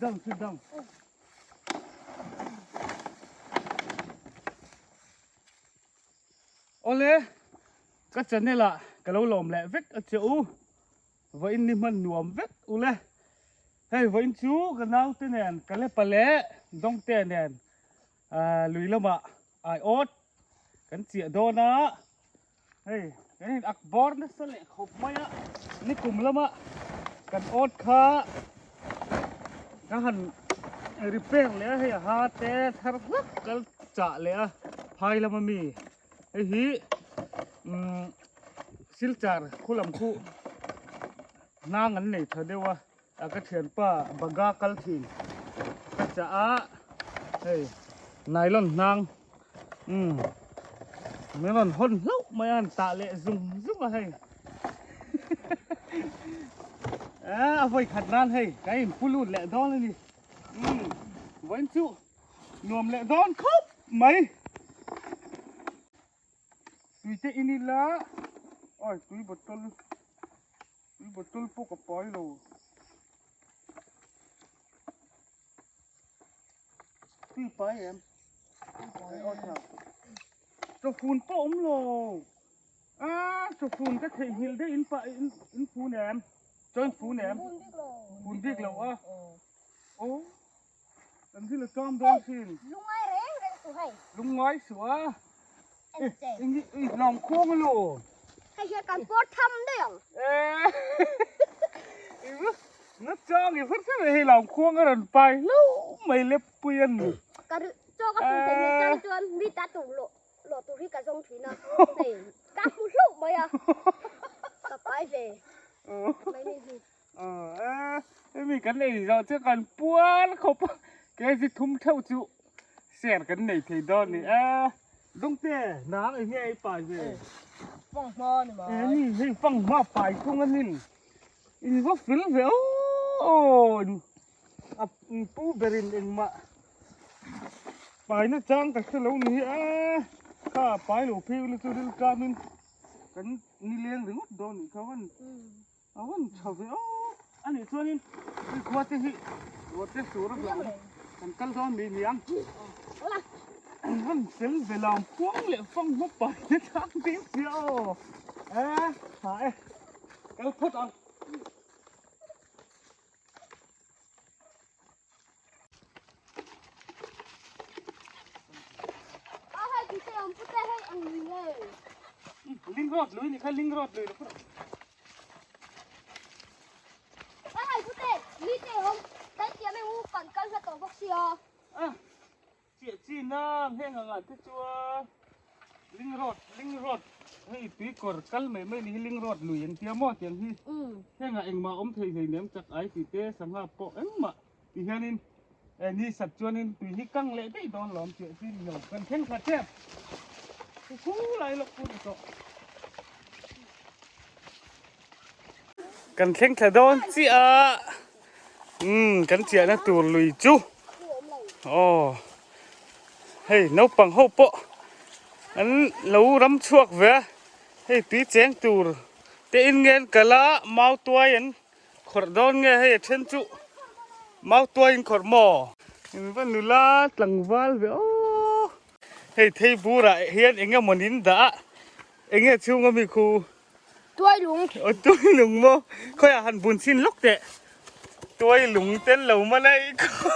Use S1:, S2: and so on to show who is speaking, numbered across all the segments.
S1: down, sit down. Awle, ka channel ah ka lo lawm leh vek a che u. Vawiin ni hman nuam vek ule. Hei vawiin chu ka naute nen ka lepa leh dawngte nen lui lamah aiawt kan chiah dawn a. Hei kan in ak bawr nasa leh khawp mai a, nikum lama kan awt kha ka han repair leh a, hei a ha te thar hlak kal chah leh a phai lama mi hei hi umm silchar khu lam khu hnang an nei tha deuh a. A ka thianpa baga kal thin ka chah a hei nylon hnang umm min rawn hawn hlauh mai a han tah leh zung zung a hei a vawi khat nan hei kan in pu lut leh dawn a ni umm vawiin chu nuam leh dawn khawp mai. Tui te in ila awi tui bottle tui bottle pawh ka pai lo tui pai em chawfun pawh awm lo a chawfun ka theihnghilh daih in pah in fun em chaw in fun em fun bik lo a aw. Kan thil a tlawm dawn thin.
S2: Lungngai reng reng suh hei.
S1: Lungngai suh a. I hlawm khuang a lu.
S2: Hei hian kan pawr tham daih ang.
S1: Na chang i hre hre hei hlawm khuang a rawn pai hlauh mai le pui a ni.
S2: Ka chaw ka fun theih hmel chang chuan mi ta tur lawh lawh tur hi ka zawng thin a. Hei ka hmu hlauh mai a. Ka pai ve mai mi hi.
S1: Hemi kan ei zawh chu kan pual khawp a, kg thum theuh chu share kan nei thei dawn ni e. Dungte nang eng nge ei pai ve?
S3: Fanghma ni mai.
S1: Eng hei fanghma pai thung a nin. In va fel ve aw. A pu berin engmah paina chang ka hre lo ni hi a. Kha pai lo phei ula chu ril tlamin kan nileng ringawt dawn nih kha van. A rawn tha ve aw. A nih chuanin hei khua te hi ruah te sur a hlauh kan kal dawn mai niang. An rawn fel ve lam khuang leh fang hma pai te chang ding sia aw. E tha e kal phawt ang. Ling road lui ni kha ling road lui lo Chiah chi nang heng angah te chuan ling road ling road hei tui kawr kal mai mai ni hi ling road lui an tia maw tiang hi hengah engmah awm thei hlei nem chak ai tih te sangha pawh engmah ti hianin eh ni sat chuanin tui hi kang leh daih dawn lawm chiah chi ni lo kan thleng khat tep khu lai lawk pawh ni tawh. Kan thleng thla dawn chiah a umm kan chiahna tur lui chu aw hei naupang ho pawh an lo ram chhuak ve a hei tui cheng tur te in nge an kal a mau tuai an khawrh dawn nge hei a then chu mau tuai in khawrh maw in va nula tlangval ve aw hei thei burah hian eng emaw nin dah a eng nge chhunga mi khu.
S2: Tuai lung.
S1: Aw tuai lung maw? Khawiah han bun chhin lawk teh. Tuai lung tel lo ma lai khu.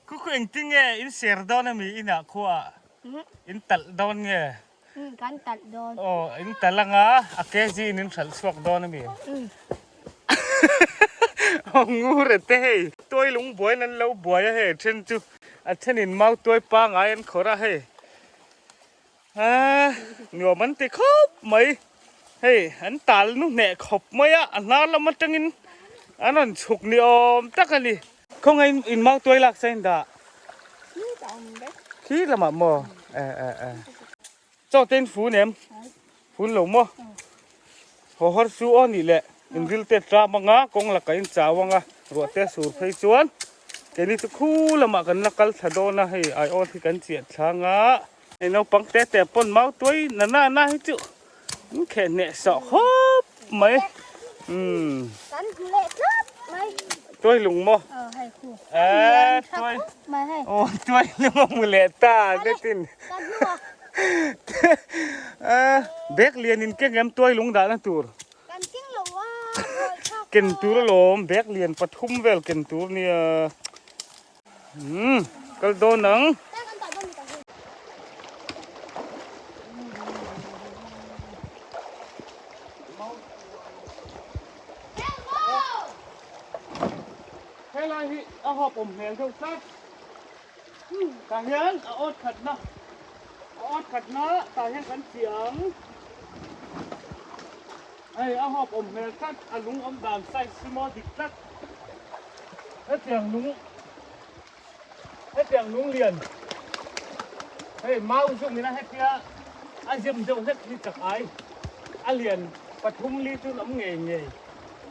S1: Khu khu engtin nge in ser dawn ami inah khuaah? In talh dawn nge?
S2: Kan talh dawn.
S1: Aw in talh anga a kg in in hralh chhuak dawn ami? Aw ngur e te hei. Tuai lung buain an lo buai a hei then chu a thenin mau tuai pangai an khawrh a hei. A nuam an ti khawp mai hei an tal nu hneh khawp mai a a hnar lam atangin an rawn chhuk ni awm tak a ni khawngaih in mau tuai lak sain dah khi lamah maw e e e chaw te in fun em fun lo maw haw har chu aw nih leh in ril te tlam anga kawng lakah in chau anga ruah te sur phei chuan keini chu khu lamah kan la kal thla dawn a hei aiawt hi kan chiah thlang a. Hei naupang te te pawn mau tuai na na na hi chu an kheh hneh sawh khawp mai.
S2: Kan hmu leh tlat mai.
S1: Tuai lung maw?
S2: Aw hei khu.
S1: Eh tuai.
S2: Mai hei.
S1: Aw tuai lung a hmu leh ta zetin.
S2: Ka hnua.
S1: Eh bag lian in keng em tuai lung dahna tur.
S2: Kan keng lo a buai thlak.
S1: Ken tur alawm bag lian pathum vel ken tur nia. Umm kal dawn ang. Helai hi a hawp awm hmel deuh tlat. Tah hian a awt khatna a awt khatna tah hian kan chiang. Hei a hawp awm hmel tlat a lung awm dan size hi maw dik tlat. Hetiang lung hetiang lung lian hei mau zung ina hetia a zem deuh hlek hi chak ai a lian pathum li chu an awm ngei ngei.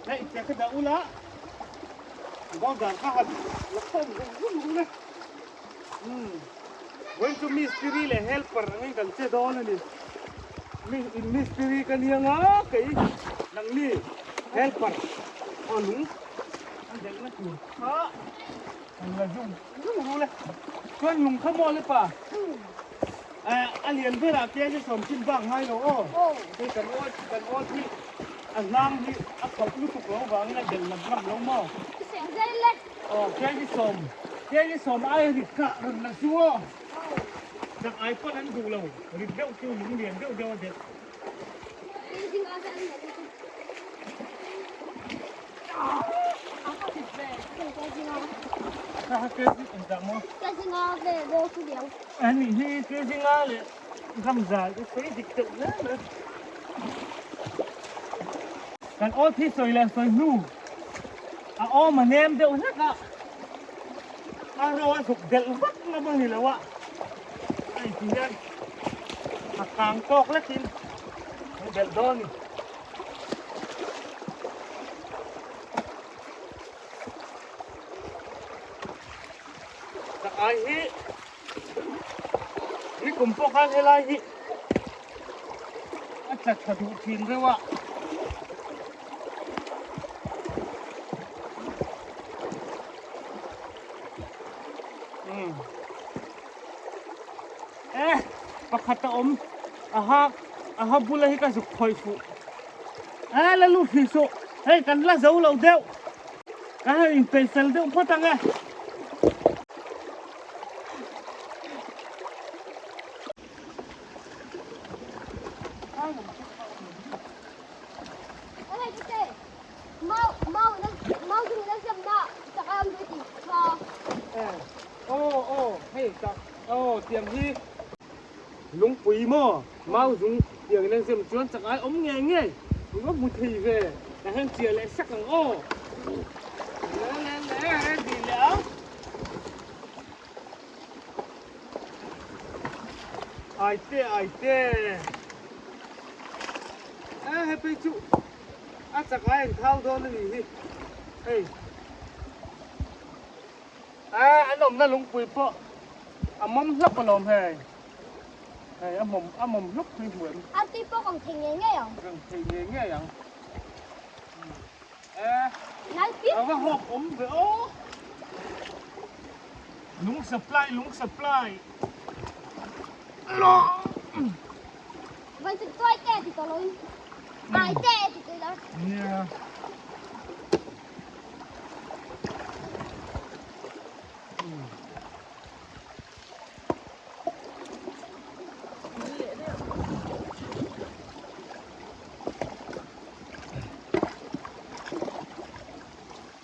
S1: Hei che kha dah ula border kha han la khawm zung zung ru le. Umm vawiin chu mistiri leh helper angin kan che dawn a ni. Mi in mistiri ka nia nga kei nangni helper aw lung an delh na tur kha an la zung zung ru le. Chuan lung kha maw le pa eh a lian berah kg sawm chin bak ngai lo aw. Hei kan aw kan aw hi a hlang hi a khauh lutuk lo vangin a delh lam ngam lo maw. Aw kg sawm kg sawm ai rit kha rawn la chu aw. Chak ai pawn an duh lo rit deuh chu lung lian deuh deuh a delh. Kha kha kg engzah maw? Ani hi kg nga leh ramza i sawi dik deuh hle mai. Kan aw thi sawi leh sawi hnu a awm a nem deuh hlek a, a ro a zuk delh vak ngam a ni lo a, a inti hian a kang tawk lekin a delh dawn a ni. Chak ai hi ni kum pawh khan helai hi a tla tha duh thin reuh a. Umm eh pakhat a awm a ha a ha bula hi ka zuk khawih fuh eh la lut hrih suh hei kan la zo lo deuh ka han inpeih fel deuh phawt ang e. Tiang hi lungpui maw mau zung tiang in an zem chuan chak ai awm ngei ngei i va hmu thei ve tah hian chiah leh sak ang aw le le le ti leh ang. Aite aite eh he phei chu a chak ai an thau dawn a nih hi hei eh an awmna lungpui pawh a mawm hlawk alawm hei hei a mawm a mawm hlawk thui hmuh em
S2: a tui pawh kang thei ngei ngei ang
S1: kang thei ngei ngei ang eh a va hawk awm ve aw. Lung supply lung supply
S2: Vậy thì tôi tè thì có lỗi Ai tè thì tôi đó
S1: Yeah.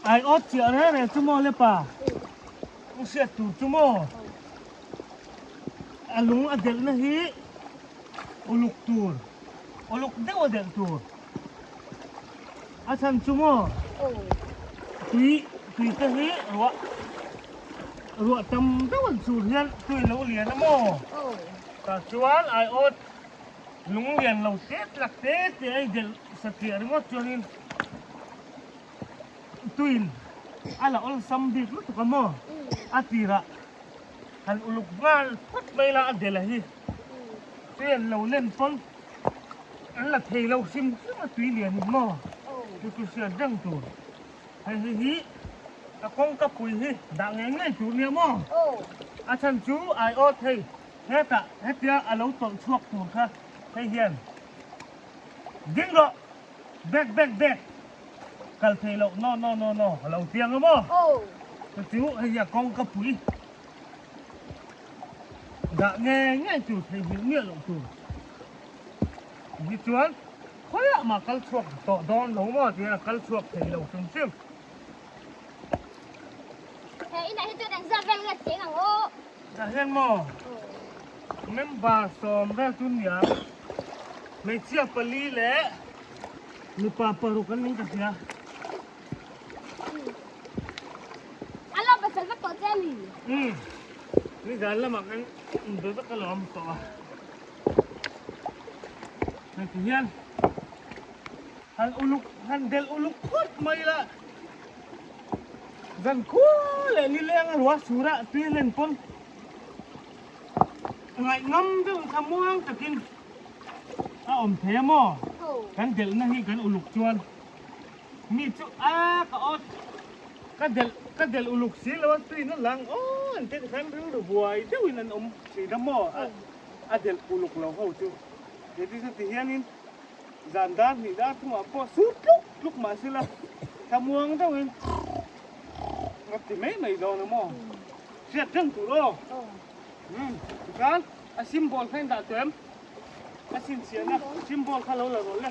S1: Ai awt chiah reng reng chu maw le pa? U hriat tur chu maw? A lung a delhna hi uluk tur, uluk deuh a delh tur. A chhan chu maw? Tui tui te hi ruah ruah tam deuh an chur hian tui lo lian a maw? Tah chuan ai awt lung lian lo te tlak te te a i delh satliah ringawt chuanin Tuin a la awlsam bik lutuk a maw? A tirah han uluk nghal phawt mai la a dela hi tui an lo len pawn an la thei lo hrim hrim a tui lian in maw? Chu chu hriat reng tur. Hei hei hi. A kawngka pui hi dah ngei ngei tur nia maw? A chhan chu ai awt hei hetah hetia a lo tawlh chhuak tur kha hei hian ding rawh back back back kal thei loh no no no no a lo tiang a maw? Chu chu hei hi a kawngka pui dah ngei ngei tur theihnghilh miah loh tur tichuan khawiah mah kal chhuak tawh dawn lo maw tihian a kal chhuak thei lo hrim hrim.
S2: He inah hi chuan engzat vel nge cheng ang aw?
S1: Tah hian maw member sawm vel chu nia hmeichhia pali leh mipa paruk an ning ka hria.
S2: An lo pasal vek tawh che a ni.
S1: Umm nizan lamah khan inbe vek a lo awm tawh a. Hei ti hian han uluk han delh uluk phawt mai la zan khua leh nileng a ruah sur ah tui len pawn ngaih ngam deuh in thlamuang takin a awm thei a maw kan delh na hi kan uluk chuan mi chu a ka awt ka delh ka delh uluk si lo a tui na lang aw an ti khan rilru buai deuh in an awm thin a maw a delh uluk lo ho chu heti chu ti hianin zan dar hnih dar thumah pawh sur tluk tluk mah sila thlamuang deuhin a ti mai mai dawn a maw hriat reng tur aw umm tikhan a symbol kha in dah tawh em a chhinchhiahna symbol kha lo la rawh le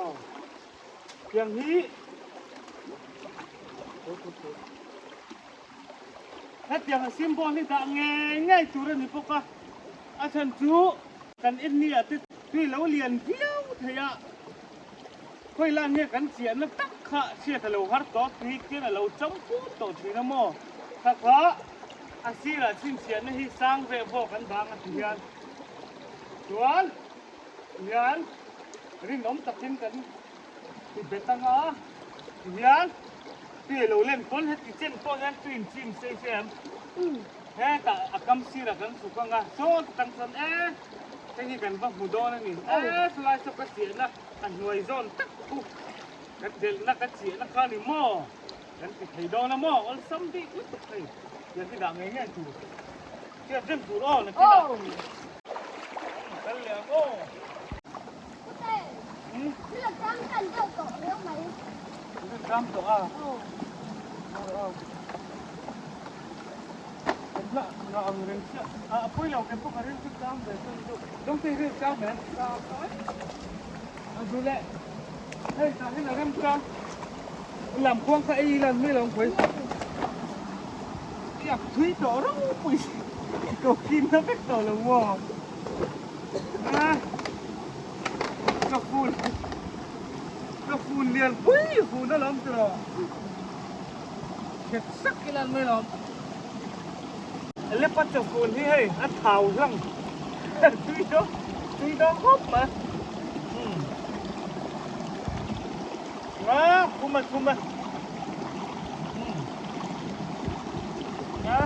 S1: aw tiang hi Hetiang a symbol hi dah ngei ngei tur a ni bawk a, a chhan chu kan India te tui lo lian viau thei a, khawi lan nge kan chiahna tak kha hriat a lo har tawh tui khian a lo cham put tawh thin a maw? Kha kha a sirah chhinchhiahna hi sang veh vawk an bang a ti hian chuan hian rinawm takin kan ti bet ang a ti hian Tui lo len pawn heti chen pawh hian tui in chim sei se em? Hetah a kam sirah kan chhuk ang a, saw tang chuan e hei hi kan va hmu dawn a ni. E chulai saw ka chiahna a hnuai zawn tak khu kan delhna ka chiahna kha ni maw? Kan ti thei dawn a maw? Awlsam bik lutuk hei tiang hi dah ngei ngei tur hriat reng tur aw nakinah kal leh ang aw.
S2: Thil a zam tan deuh tawh riau mai.
S1: Thil a zam tawh a. Kan hla nga ang reng chiah. A pui lo ke pawh ka ril chu zam ve chuan chu. Dawng te ril zam em? Zam tawh e. A zu leh. Hei tah hian a rem chang. Lam khuang kha ei ila mi lo ang pui. Iak thui tawh ropui. Ko kin na vek tawh lo maw. Ka phun ka phun lian pui phun a lawm tiraw khet sak ila an mai lawm lepa chaw phun hi hei a thau hlang tui dawn tui dawn khawp mai a khum a khum a a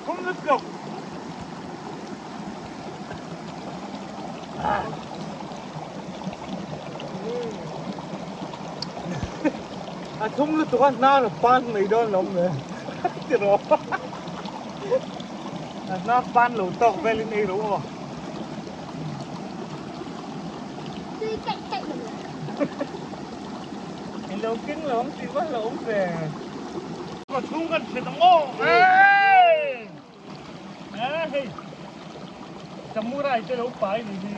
S1: Khum lutuk. A thum lutuk a hnar a pan mai dawn lo awm e ti rawh. A hnar pan lo tawk velin ei ro aw.
S2: Tui kaih kaih lo.
S1: I lo keng lo ang tih va hlauhawm ve. Ka chhung kan hret ang aw. Hey! Ah hei. Samurai te lo pai ni hi.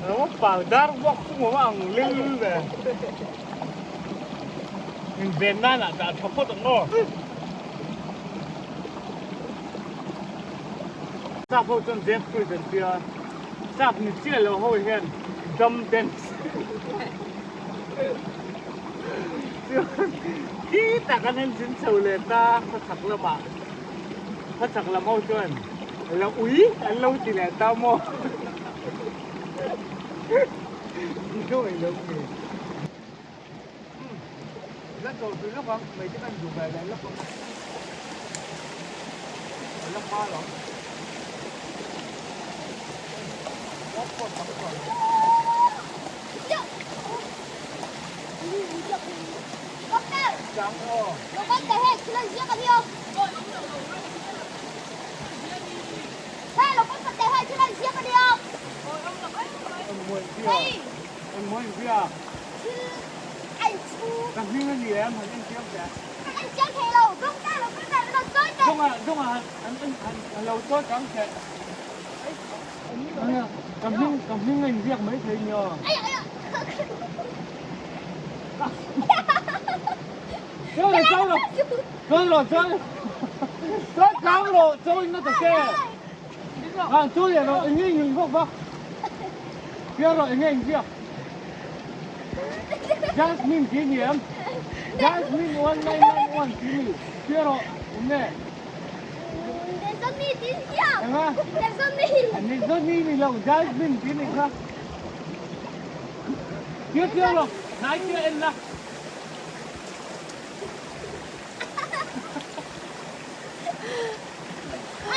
S1: Lo pau dar vok chu ngawm ang lel ve. Min ven nan ah dah tha phawt ang aw. Sap ho chuan dance quiz an tia. Sap ni chiah lo ho hian drum dance chuan khi tak an han zin chho leh ta khawchhak lamah khawchhak lam ho chuan la ui an lo ti leh ta maw Nuai lo nge La chawl tui lawk ang mai te kan duh ve leh lawk ang la hma lo. Ka hming a ni em han en chiang teh. Dawngah dawngah han han han lo chawi kang teh. Ka hming ka hming a inziak mai thei nia. Chawi rawh chawi rawh chawi rawh chawi chawi kang rawh chawi na ta che. Ah chawi rawh eng nge in vak vak. Piar rawh eng nge inziak. Jasmine tih ni em? Jasmine 1991 tih ni. Piar rawh eng nge?
S2: Nezoni tih inziak.
S1: Eng a?
S2: Nezoni.
S1: Nezoni ni lo Jasmine tih ni kha. Piar piar rawh hnai chiah en la.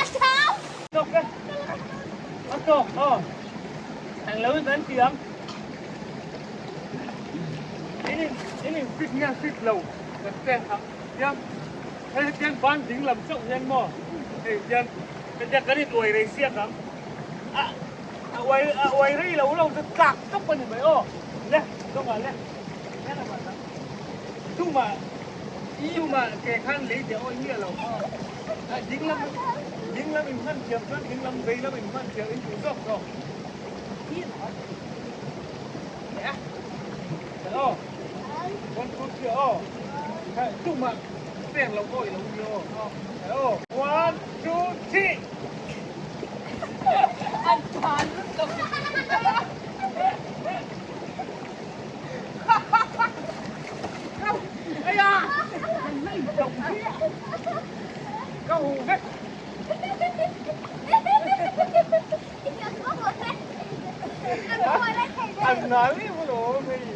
S2: A thau.
S1: Tawk e. A tawk aw. Eng lo in kan ti ang. In in in in fit nge fit lo kan test ang. Tiang hei tiang ban ding lam chauh hian maw hei tiang hetia kan in uai rei siak ang. A a uai a uai rei lo lo chu tlak tawp a ni mai aw. Le dawngah le. Le lamah dang. Tumah tumah ke khan lei teh awi miah lo. A ding lam ding lam in hman thiam chuan ding lam vei lam in hman thiam in duh zawk zawk. Aw. 1 2 3 aw. Tumah pek lo awi lo ni aw. Aw. 1 2 3.
S3: An tlan lutuk.
S1: Ka huh vek. An nal em alawm hei.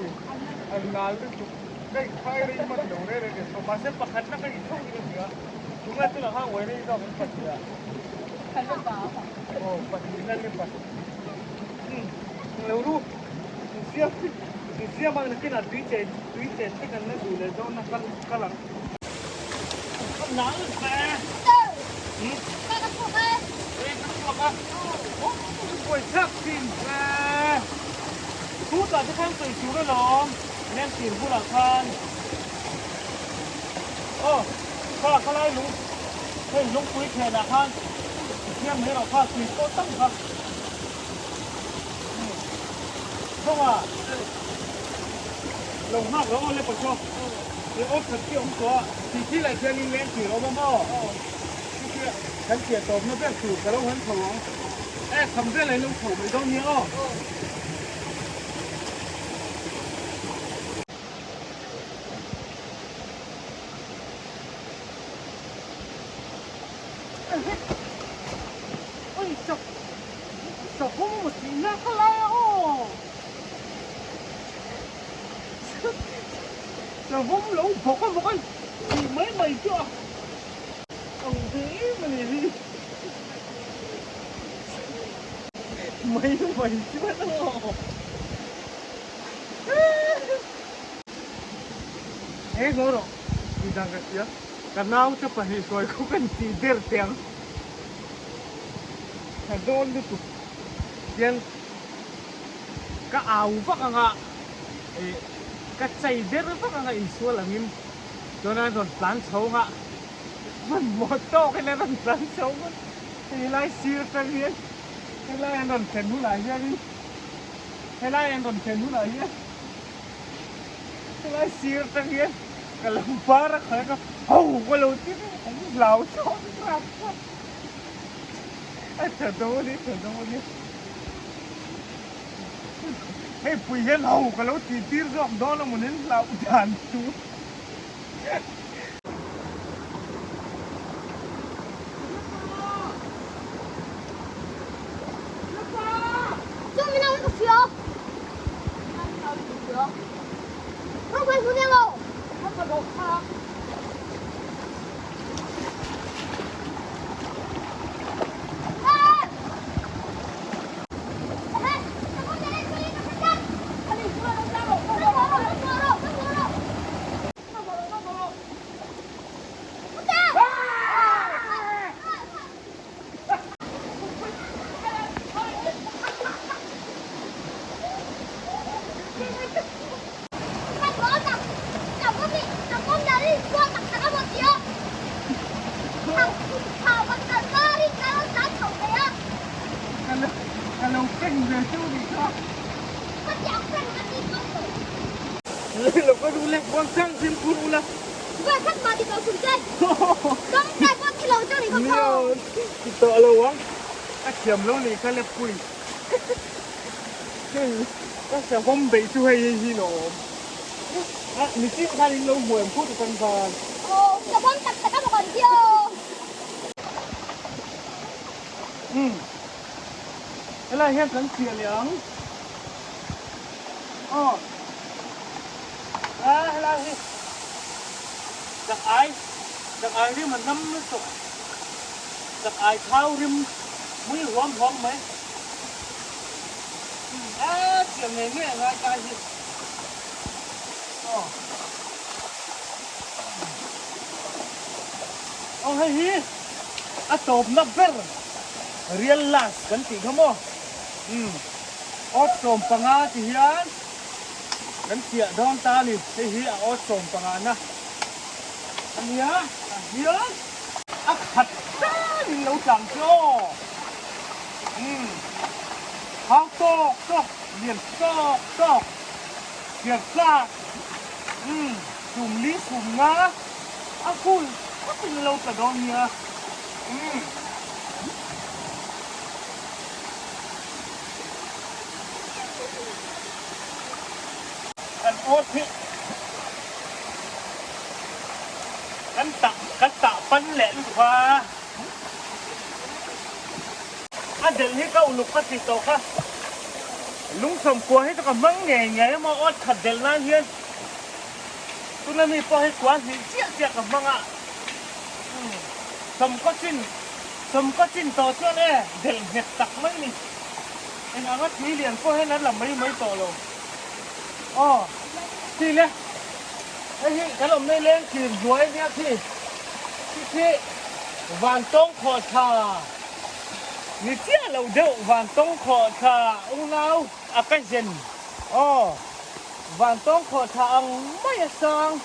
S1: An nal lutuk. Ka inkhai rei hman lo reng reng e. Mahse pakhat na ka inthawk in a hria. Tunga chungah khan uai rei zawk an pahnih a. Aw pahnih na ni pahnih. Lo ru. Insiam insiam ang nakinah tui chen tui chen te kan la duh leh dawn a kal kal ang. Ka nal ve.
S2: Hmm. Ka ka chhuak e.
S1: E ka chhuak a. Oh, buai chak thin ve. Chutah te khan sawi tur alawm. Lengtir bulah khan. Oh, kha khalai lung hei lungpui thlenah khan thiam mai rawh kha tui pawh tam kha. Thawngah lo nghak lo aw le paw chaw i aw khat khi awm tawh a tih thil ah hianin leng tir awm a maw chutia kan chhiah tawpna ber tur ka lo han chho ang e kham vel ah in lo chho mai dawn nia aw. Oi chak Savawm maw tih na kha lai a aw. Savawm lo bawk a bawk a tih mai mai chu a ang ve em a ni hi. Mai mai chuan aw. He ngaw rawh tih dan ka hria. Ka nau te pahnih hruai khu kan tih der teh ang. Ka dawn lutuk hian ka au vak ang a, ih ka chei der vak ang a insual angin chuan a rawn tlan chho ang a, hmanhmawh tawkin a rawn tlan chho ang a, helai sir atang hian helai an rawn thlen hunah hianin helai an rawn thlen hunah hian helai sir atang hian ka lo bar a khalh a ho ka lo ti vek ang hlau tawk rap rap. A tha dawn e, tha dawn e. Hei pui hian ho ka lo tih tir zawk dawn a mawnin hlauh dan chu.
S2: insual tak tak a maw tia thau kan kal karin kan rawn tlan chho ve a.
S1: Ka lo prank ve cheu nih kha.
S2: Ka tiang prank ka ti dawn lo.
S1: Lo ka duh leh buang chang fimkhur ula.
S2: Vawi khat mah ti tawh chung che. Tawngtai pawh thi lo cheu nih kha khaw.
S1: Ti tawh lo ang. A thiam lo nih kha lepui. Hei ka savawm beih chu hei hei hi lawm. A nichin khan in lo hmu em phut atang khan.
S2: Aw savawm tak tak a maw kan ti aw.
S1: Umm helai hian kan chiah leh ang. Aw a helai hi chak ai chak ai rim a nam lutuk chak ai thau rim mui huam huam mai. A chiah ngei ngei a ngai kai hi. Aw. Aw hei hi a tawpna ber real last kan tih kha maw. Umm awt 15 ti hian kan chiah dawn ta a ni. Hei hi a awt 15 na a nia. Tah hian a khat tanin lo tlang che aw. Umm hau tawk tawk lian tawk tawk chhiar tlak umm sum li sum nga a full khup in lo tla dawn nia umm. Kan awt hi kan tah kan tah pan leh lutuk a. A delh hi ka uluk ka ti tawh kha. Lungsawm kua hi chu ka hmang ngei ngei a maw awt khat delh nan hian tuna mi pawh hi kua hnih chiah chiah ka hmang a. Sawmkaw chin sawmkaw chin tawh chuan e delh nghet tak mai ni. Eng anga tui lian pawh hian an la mai mai tawh lo. Aw khi le hei hi kan awm nei leng thir hnuai nia khi khi khi vantawng khawh tha ni chiah lo deuh vantawng khawh tha unau a ka zen aw vantawng khawh tha ang mai a sang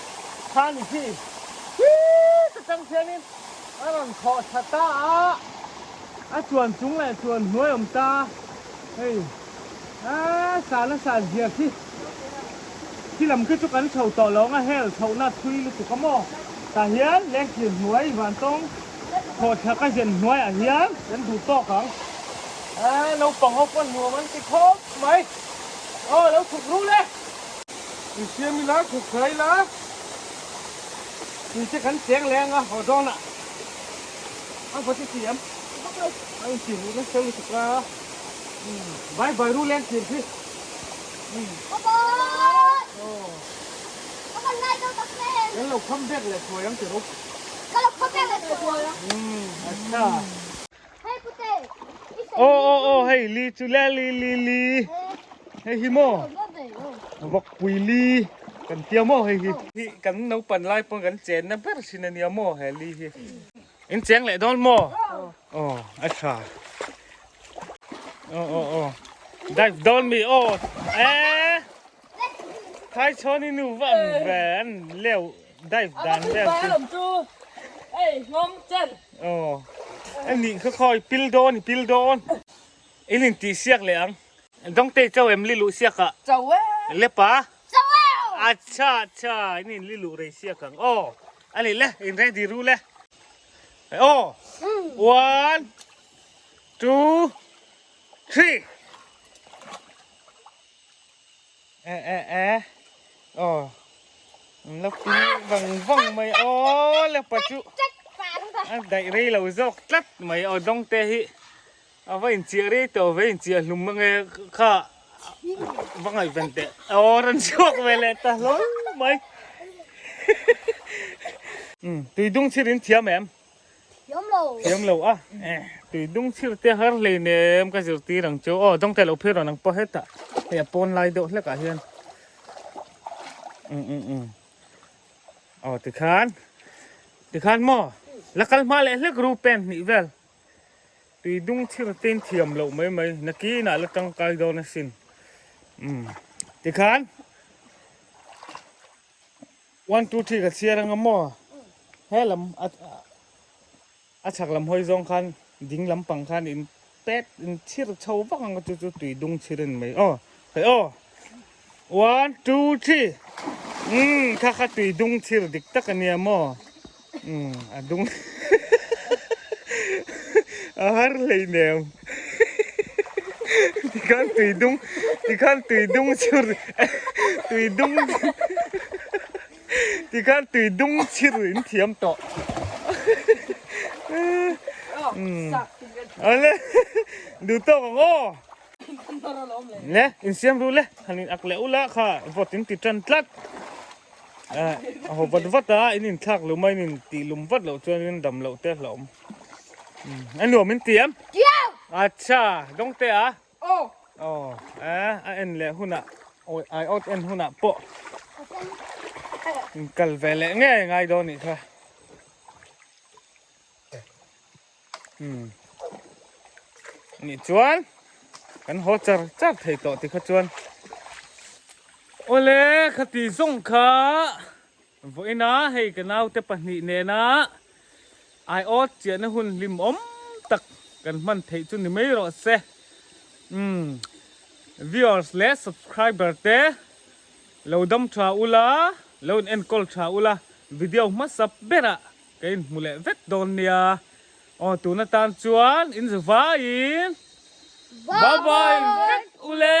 S1: kha ni khi khi ta tang khianin a rawn khawh tha ta a a chuan chung leh chuan hnuai awm ta hei. A sal a sal zia khi khi lam khi chu kan chho tawh lo ang a hel chhohna thui lutuk a maw tah hian lengthir hnuai vantawng khawhthla ka zen hnuaiah hian kan duh tawk ang a naupang ho pawh nuam an ti khawp mai aw lo chhuk rul e insiam ila chhuk thla ila tui te kan cheng leh ang a haw dawnah a vaw chi siam a inti huh nasa lutuk a. Bye bye ru leng thir khi. Kan lo come back leh thuai ang tiro.
S2: Ka lo come back leh thuai ang.
S1: Acha. Oh oh oh hei li chu le li li li. Hei hi maw. Vawk pui li kan tia maw hei hi. Hi kan naupan lai pawn kan chen na ber thin ania maw he li hi. In cheng leh dawn maw? Aw, a tha. Aw, aw, aw. Dive dawn mi, aw. Eh! Thai chhawn i nu va ang ve, an leu dive dan vel chu.
S3: Ei, ngawng chen.
S1: Aw. An nih kha khawi pil dawn, i pil dawn. In in tih siak leh ang. Dawngtei chau em li luh siak ah?
S3: Chau e.
S1: Lepa?
S2: Chau e.
S1: Acha, acha, in in li luh rei siak ang. Aw. A nih le, in ready ru le. Aw, one, two, three. E e e. Aw. La pi vang vang mai. Aw, le pa chu. A daih rei lo zawk tlat mai. Aw, dawng te hi. A va inchiah rei tawh ve inchiah hlum ange kha va ngaihven teh aw rawn chhuak ve leh ta hlawl mai umm tui dung chhir in thiam em
S2: thiam lo
S1: thiam lo a tui dung chhir te har hlei nem ka zirtir ang chu aw dawng te lo phir rawn ang pawh hetah hei a pawn lai deuh hlek ah hian um um um aw tikhan tikhan maw la kal hma leh hlek ru pen hnih vel Tui dung thir te in thiam loh mai mai nakinah la tangkai dawn asin. Umm tikhan. One two three ka chhiar anga maw? He lam a a chhak lam hawi zawng khan ding lampang khan in pet in chhir chho vak ang chu chu tui dung chhir a ni mai aw hei aw one two three umm kha kha tui dung chhir dik tak a nia maw umm a dung a har hleinem tikhan tui dung tikhan tui dung chhir tui dung Tikhan tui dung chhir in thiam tawh. Ale duh tawk ang aw. Le insiam ru le han in ak leh ula kha vawt in ti tan tlat. A haw vat vat a in inthlak lum a in in tih lum vat loh chuan in dam loh te hlauhawm. A nuam in ti em? Acha dawngte a.
S3: Aw.
S1: Aw e a en leh hunah awi ai awt en hunah pawh in kal ve leh ngei ngai dawn nih kha. Hmm. Nih chuan kan haw char char thei tawh tikha chuan. Awle khati zawng kha vawiina hei ka naute pahnih nena Aiawt chiahna hun hlimawm tak kan hman theih chu ni mai rawh se. Umm viewers leh subscriber te lo dam tha ula, lo in enkawl tha ula, video hmasa berah ka in hmu leh vek dawn nia. Aw tun atan chuan in zavaiin bye bye vek ule.